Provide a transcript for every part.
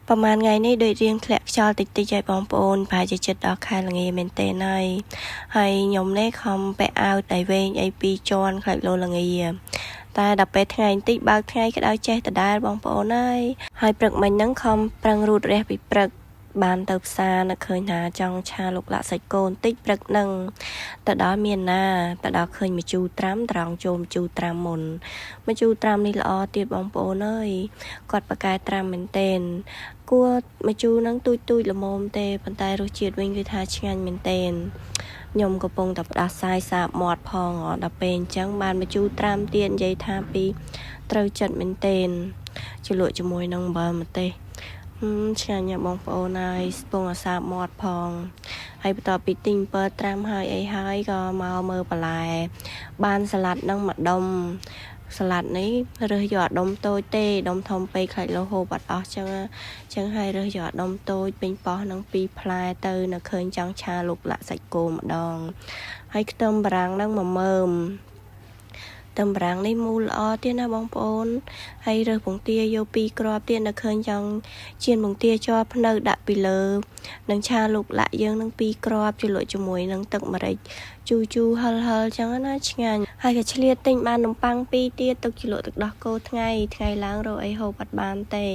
ប្រហែលថ្ងៃនេះដូចរៀងធ្លាក់ខ្យល់តិចតិចហើយបងប្អូនប្រហែលជាចិត្តដល់ខែល្ងាមែនទេហើយហើយខ្ញុំនេះខំពាក់អាវដៃវែងអីពីរជាន់ខ្លាចលោល្ងាតែដល់ពេលថ្ងៃបន្តិចបើកថ្ងៃក្តៅចេះដដែលបងប្អូនហើយហើយព្រឹកមិញហ្នឹងខំប្រឹងរូតរះពីព្រឹកបានទៅផ្សារនឹកឃើញថាចង់ឆាលោកលាក់សាច់គោបន្តិចព្រឹកនឹងទៅដល់មានណាទៅដល់ឃើញម្ជូរត្រាំត្រង់ចូលម្ជូរត្រាំមុនម្ជូរត្រាំនេះល្អទៀតបងប្អូនអើយគាត់ប្រកែត្រាំមែនទែនគួរម្ជូរនឹងទូចទូចល្មមទេប៉ុន្តែរសជាតិវិញគឺថាឆ្ងាញ់មែនទែនខ្ញុំកំពុងតែផ្ដាសាយសាបមាត់ផងដល់ពេលអញ្ចឹងបានម្ជូរត្រាំទៀតនិយាយថាពីត្រូវចិត្តមែនទែនជ្រលក់ជាមួយនឹងអំបិលម្ទេសឆ្ងាញ់ណាស់បងប្អូនហើយស្ពងអាសាបមាត់ផងហើយបន្ទាប់ពីទិញពើត្រាំហើយអីហើយក៏មកមើលបន្លែបានសាឡាត់នឹងមួយដុំសាឡាត់នេះរើសយកអាដុំតូចទេដុំធំពេកខ្លាចលោហូបអត់អស់ចឹងចឹងហើយរើសយកអាដុំតូចពេញប៉ោះនឹងពីរផ្លែទៅនៅឃើញចង់ឆាលុកលាក់សាច់គោម្ដងហើយខ្ទឹមបារាំងនឹងមួយមើមទឹមបារាំងនេះមូលល្អទៀតណាបងប្អូនហើយរើសពងទាយកពីរគ្រាប់ទៀតនៅឃើញចង់ចៀនពងទាជាប់ភ្នៅដាក់ពីលើនឹងឆាលុកលាក់យើងនឹងពីរគ្រាប់ជ្រលក់ជាមួយនឹងទឹកម្រេចជូរជូរហឹលហឹលចឹងណាឆ្ងាញ់ហើយក៏ឆ្លៀតទិញបាននំប៉័ងពីរទៀតទុកជ្រលក់ទឹកដោះគោថ្ងៃថ្ងៃឡើងរកអីហូបអត់បានទេ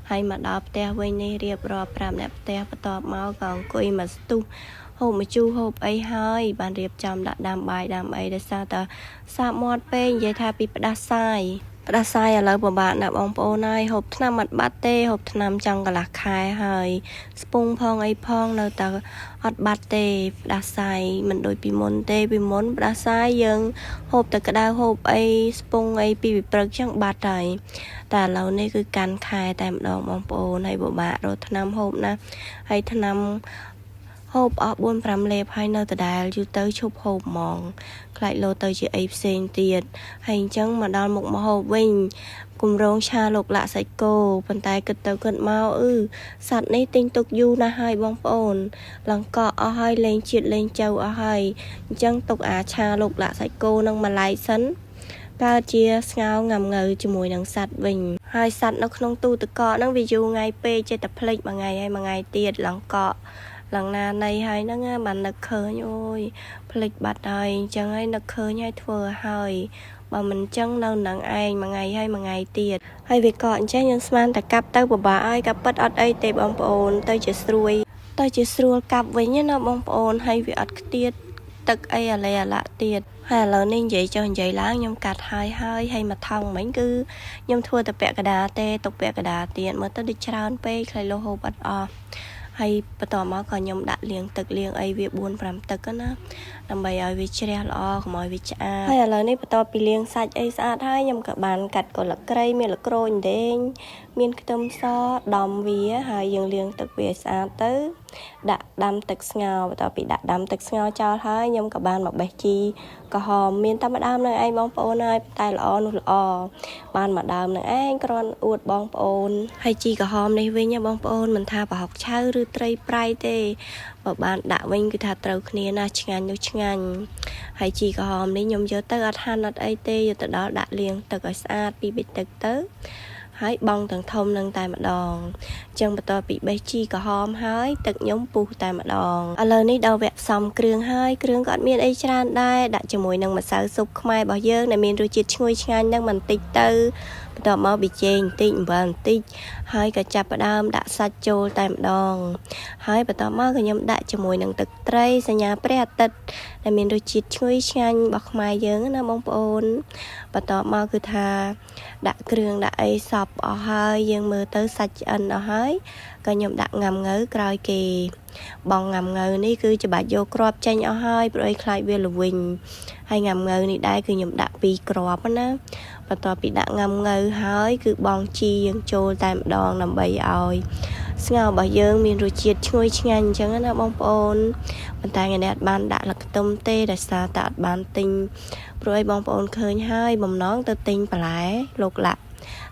ហើយមកដល់ផ្ទះវិញនេះរៀបរាប់ប្រាប់អ្នកផ្ទះបន្ទាប់មកក៏អង្គុយមកស្ទុះហូបម្ជូរហូបអីហើយបានរៀបចំដាក់ដាំបាយដាំអីដោយសារតែសាបមាត់ពេកនិយាយថាពីផ្ដាសាយផ្ដាសាយឥឡូវពិបាកណាស់បងប្អូនហើយហូបថ្នាំអត់បាត់ទេហូបថ្នាំចង់កន្លះខែហើយស្ពងផងអីផងនៅតែអត់បាត់ទេផ្ដាសាយមិនដូចពីមុនទេពីមុនផ្ដាសាយយើងហូបតែក្តៅហូបអីស្ពងអីពីព្រឹកចឹងបាត់ហើយតែឥឡូវនេះគឺកាន់ខែតែម្ដងបងប្អូនហើយពិបាករកថ្នាំហូបណាស់ហើយថ្នាំហូបអស់4 5លេបហើយនៅដដែលយូរទៅឈប់ហូបហ្មងខ្លាចលោទៅជាអីផ្សេងទៀតហើយអញ្ចឹងមកដល់មុខម្ហូបវិញគម្រោងឆាលោកលាក់សាច់គោប៉ុន្តែគិតទៅគិតមកអឺសត្វនេះទិញទុកយូរណាស់ហើយបងប្អូនឡើងកកអស់ហើយលេងជាតិលេងចៅអស់ហើយអញ្ចឹងទុកអាឆាលោកលាក់សាច់គោនឹងមួយឡែកសិនកើតជាស្ងោងំងៅជាមួយនឹងសត្វវិញហើយសត្វនៅក្នុងទូទឹកកកហ្នឹងវាយូរថ្ងៃពេកចេះតែភ្លេចមួយថ្ងៃហើយមួយថ្ងៃទៀតឡើងកកឡើងណានៃហើយហ្នឹងបាននឹកឃើញអូយភ្លេចបាត់ហើយអញ្ចឹងហើយនឹកឃើញហើយធ្វើហើយបើមិនអញ្ចឹងនៅនឹងឯងមួយថ្ងៃហើយមួយថ្ងៃទៀតហើយវាកកអញ្ចឹងយើងស្មានតែកាប់ទៅពិបាកហើយកាប់ពិតអត់អីទេបងប្អូនទៅជាស្រួយទៅជាស្រួលកាប់វិញណាបងប្អូនហើយវាអត់ខ្ទាតទឹកអីអាឡេអាឡាក់ទៀតហើយឥឡូវនេះនិយាយចុះនិយាយឡើងខ្ញុំកាត់ហើយហើយហើយមកថង់មិញគឺខ្ញុំធ្វើតែពាក់កដាទេទុកពាក់កដាទៀតមើលទៅដូចច្រើនពេកខ្លាចលោហូបអត់អស់ហើយបន្ទាប់មកក៏ខ្ញុំដាក់លាងទឹកលាងអីវា4 5ទឹកណាដើម្បីឲ្យវាជ្រះល្អកុំឲ្យវាឆ្អាតហើយឥឡូវនេះបន្ទាប់ពីលាងសាច់អីស្អាតហើយខ្ញុំក៏បានកាត់កលក្រីមានលក្រូចដេងមានខ្ទឹមសដំវាហើយយើងលាងទឹកវាឲ្យស្អាតទៅដាក់ដាំទឹកស្ងោរបន្ទាប់ពីដាក់ដាំទឹកស្ងោរចោលហើយខ្ញុំក៏បានមកបេះជីក្រហមមានតែម្ដើមនឹងឯងបងប្អូនហើយតែល្អនោះល្អបានមួយដើមនឹងឯងគ្រាន់អួតបងប្អូនហើយជីក្រហមនេះវិញបងប្អូនមិនថាប្រហុកឆៅឬត្រីប្រៃទេបើបានដាក់វិញគឺថាត្រូវគ្នាណាស់ឆ្ងាញ់នោះឆ្ងាញ់ហើយជីក្រហមនេះខ្ញុំយកទៅអត់ហាន់អត់អីទេយកទៅដល់ដាក់លាងទឹកឲ្យស្អាតពីបិទទឹកទៅហើយបងទាំងធំនឹងតែម្ដងអញ្ចឹងបន្ទាប់ពីបេះជីក្រហមហើយទឹកខ្ញុំពុះតែម្ដងឥឡូវនេះដល់វគ្គផ្សំគ្រឿងហើយគ្រឿងក៏អត់មានអីច្រើនដែរដាក់ជាមួយនឹងម្សៅស៊ុបខ្មែររបស់យើងដែលមានរសជាតិឈ្ងុយឆ្ងាញ់នឹងបន្តិចទៅបន្ទាប់មកប៊ីចេងបន្តិចអំបិលបន្តិចហើយក៏ចាប់ផ្ដើមដាក់សាច់ចូលតែម្ដងហើយបន្ទាប់មកក៏ខ្ញុំដាក់ជាមួយនឹងទឹកត្រីសញ្ញាព្រះអាទិត្យដែលមានរសជាតិឈ្ងុយឆ្ងាញ់របស់ខ្មែរយើងណាបងប្អូនបន្ទាប់មកគឺថាដាក់គ្រឿងដាក់អីសពអស់ហើយយើងមើលទៅសាច់ឆ្អិនអស់ហើយក៏ខ្ញុំដាក់ងំងៅក្រោយគេបងងំងៅនេះគឺច្បាច់យកគ្រាប់ចេញអស់ហើយព្រោះអីខ្លាចវាល្វិញហើយងំងៅនេះដែរគឺខ្ញុំដាក់ពីរគ្រាប់ណាបន្ទាប់ពីដាក់ងំងៅហើយគឺបងជីយើងចូលតែម្ដងដើម្បីឲ្យស្ងោររបស់យើងមានរសជាតិឈ្ងុយឆ្ងាញ់អញ្ចឹងណាបងប្អូនប៉ុន្តែថ្ងៃនេះអត់បានដាក់លខ្ទឹមទេដោយសារតែអត់បានទិញព្រោះអីបងប្អូនឃើញហើយបំណងទៅទិញបន្លែលោកលាក់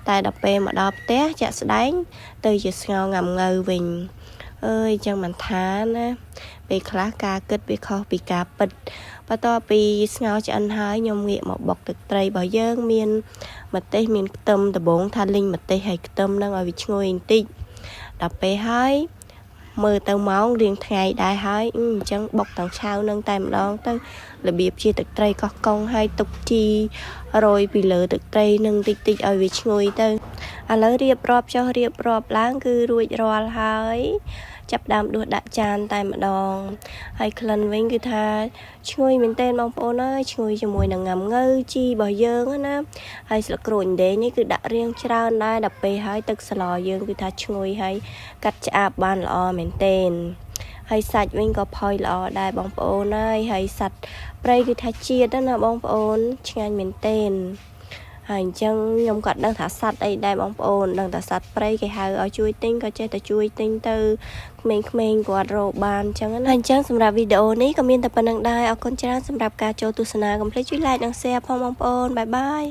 តែដល់ពេលមកដល់ផ្ទះចាក់ស្ដែងទៅជាស្ងោរងំងៅវិញអើយចឹងមិនថាណាពេលខ្លះការគិតវាខុសពីការពិតបន្ទាប់ពីស្ងោរឆ្អិនហើយខ្ញុំងាកមកបុកទឹកត្រីរបស់យើងមានម្ទេសមានខ្ទឹមដំបងថាលីងម្ទេសហើយខ្ទឹមនឹងឲ្យវាឈ្ងុយបន្តិច ដល់ពេលហើយមើលទៅម៉ោងរៀងថ្ងៃដែរហើយអញ្ចឹងបុកទាំងឆៅនឹងតែម្ដងទៅរបៀបជាទឹកត្រីកោះកុងហើយទុកជីរោយពីលើទឹកត្រីនឹងតិចតិចឲ្យវាឈ្ងុយទៅឥឡូវរៀបរាប់ចុះរៀបរាប់ឡើងគឺរួចរាល់ហើយចាប់ដើមដួសដាក់ចានតែម្ដងហើយក្លិនវិញគឺថាឈ្ងុយមែនទែនបងប្អូនអើយឈ្ងុយជាមួយនឹងងាំង៉ូវជីរបស់យើងណាហើយស្លឹកក្រូចអណ្ដែងនេះគឺដាក់រៀងច្រើនដែរដល់ពេលហើយទឹកស្លយើងគឺថាឈ្ងុយហើយកាត់ឆ្អាបបានល្អមែនទែនហើយសាច់វិញក៏ផុយល្អដែរបងប្អូនហើយហើយសត្វព្រៃគឺថាជាតិណាបងប្អូនឆ្ងាញ់មែនទែនហើយអញ្ចឹងខ្ញុំក៏ដឹងថាសត្វអីដែរបងប្អូនដឹងតែសត្វព្រៃគេហៅឲ្យជួយទិញក៏ចេះតែជួយទិញទៅក្មេងៗគាត់រកបានអញ្ចឹងណាហើយអញ្ចឹងសម្រាប់វីដេអូនេះក៏មានតែប៉ុណ្ណឹងដែរអរគុណច្រើនសម្រាប់ការចូលទស្សនាកុំភ្លេចជួយ like និង share ផងបងប្អូន bye bye.